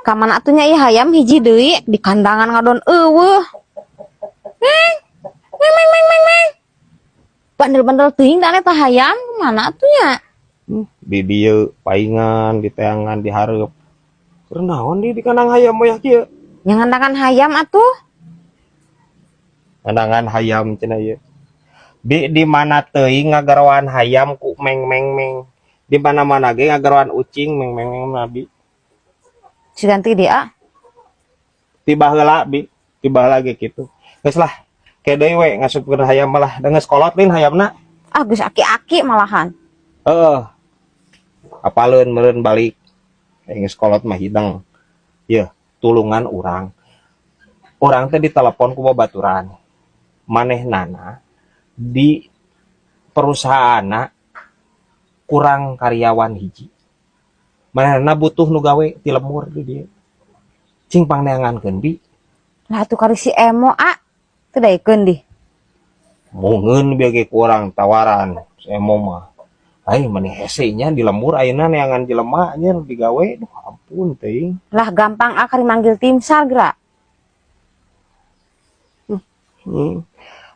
Kamana atuh nya ieu hayam hiji deui di kandangan ngadon euweuh. Meng, meng, meng, meng, meng, meng. Bandel-bandel teuing da eta hayam mana atuh nya? Di dieu paingan, di teangan, di hareup. Keur naon di kandang hayam moyah kieu? Nya ngandangan hayam atuh. Kandangan hayam cenah ieu. Di mana teuing ngagaroan hayam ku meng meng meng. Di mana-mana ge ngagaroan ucing meng meng meng mah, Bi. Si ganti dia. Ti baheula, Bi, ti baheula ge kitu. Geus lah, ke deui we ngasupkeun hayam malah da geus kolot lain hayamna. Ah, geus aki-aki malahan. Heeh. Apaleun meureun balik. Geus kolot mah hidang. Yeuh, tulungan urang. Urang teh ditelepon ku babaturan. Manehnana di perusahaanna kurang karyawan hiji. Manehna butuh nu gawe ti lembur di dieu. Cing pangneangankeun, Bi. Lah atuh kari si Emo, ah. Teu daekeun di. Mungeun bieu ge kurang tawaran si Emo mah. Ai mani hese nya di lembur ayeuna neangan jelema nya nu digawe, duh ampun teuing. Lah gampang, ah, kari manggil tim SAR geura.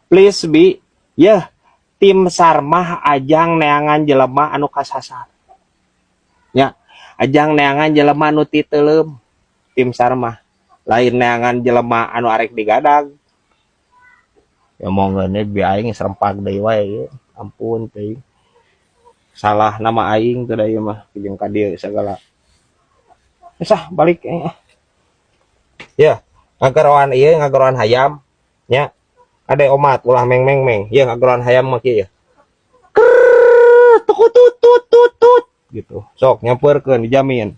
Please, Bi, yeuh, tim SAR mah ajang neangan jelema anu kasasar. Nya, ajang neangan jelema anu titeuleum. Tim SAR mah lain neangan jelema anu arek digadag. Ya monggo bi aing serempak deui wae ieu. Ampun teuing. Salah nama aing teh da ieu mah jeung ka dieu sagala. Geus ah, balik aing ah. Ya, ngagaroan ieu ngagaroan hayam nya. Ade omat ulah meng meng meng. Ieu ngagaroan hayam mah kieu. Krrrr, tukutut tut tut tut gitu. Sok nyamperkeun dijamin.